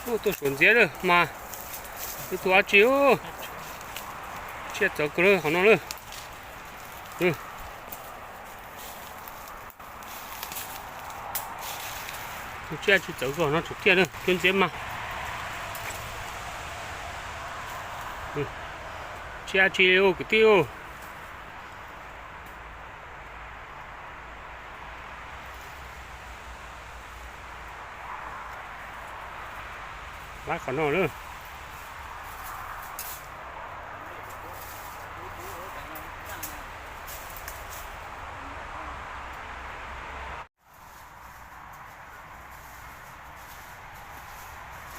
Tuaj suav ntxiab lawm mas, ib tug dab tsi, tsiaj txawv kawg lawm qhov no lawm. Tsiaj tsis txawv kawg no tseem tiaj na, cuab ntxiab mas. Tsiaj tsis li kwv tij. Lab qhov no lawm.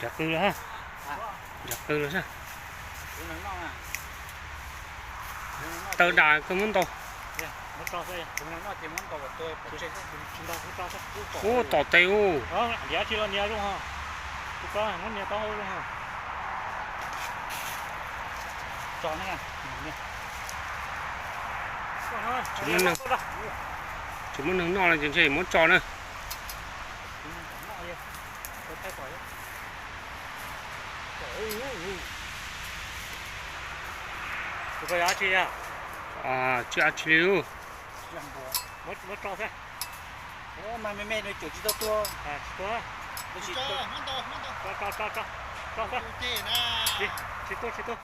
Nrad qw los, nrad qw los sab. Taw dam kawg muab ntaus. Ub tom tes ub. Tsis muaj neeg noj li ces ntshe muab tso na. Tsiaj tsis li.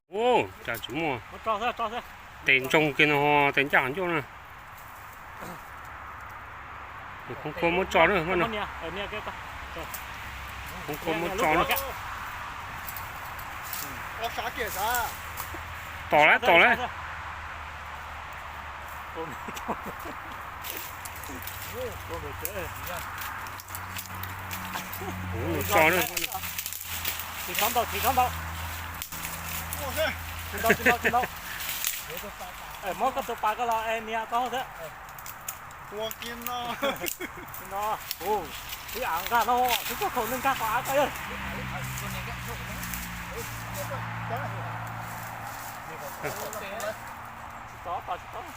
Ub, cas tsis muaj. Tes ntsoog kiag no, tes ncaj qhov ncauj na. Khoob khuab muab tso na. Khoob khuab muab tso na. Tom lawm, tom lawm. Tso na. Tsis txhob ntaus, tsis txhob ntaus. Tsis ntaus, tsis ntaus, tsis ntaus. Muab koj tus pas koj los es nias koj hauv thiab. Tsis ntaus, ub, twb av nkag no, twb tuaj khaum nws nkag tom av koj yog. Tsis txhob, tsis txhob.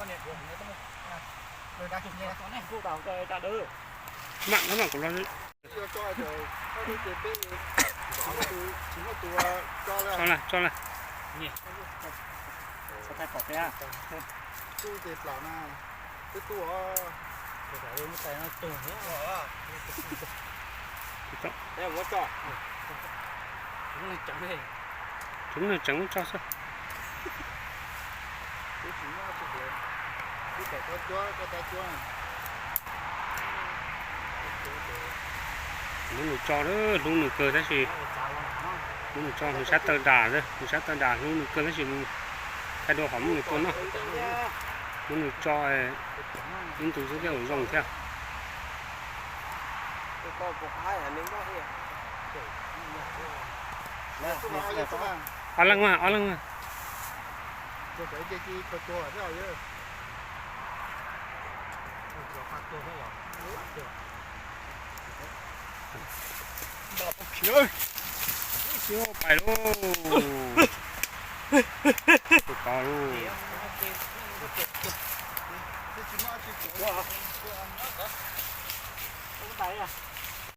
Kuj tau koj cas dawb. Mam no mam kuv los. Tso lawm, tso lawm. Tso. Tseev, tseev tso xwb. Hnub nws tso, hlub nws kawg tab sis, hnub nws tso nws sab taw dam, nws sab taw dam hlub nws kawg tab sis, thaij dua qhov muab nws tua noj. Hnub nws tso, ib ntus xwb thiaj ua zoo thiab. Ob leeg mas, ob leeg mas. Pais lauj. Tus tod lauj.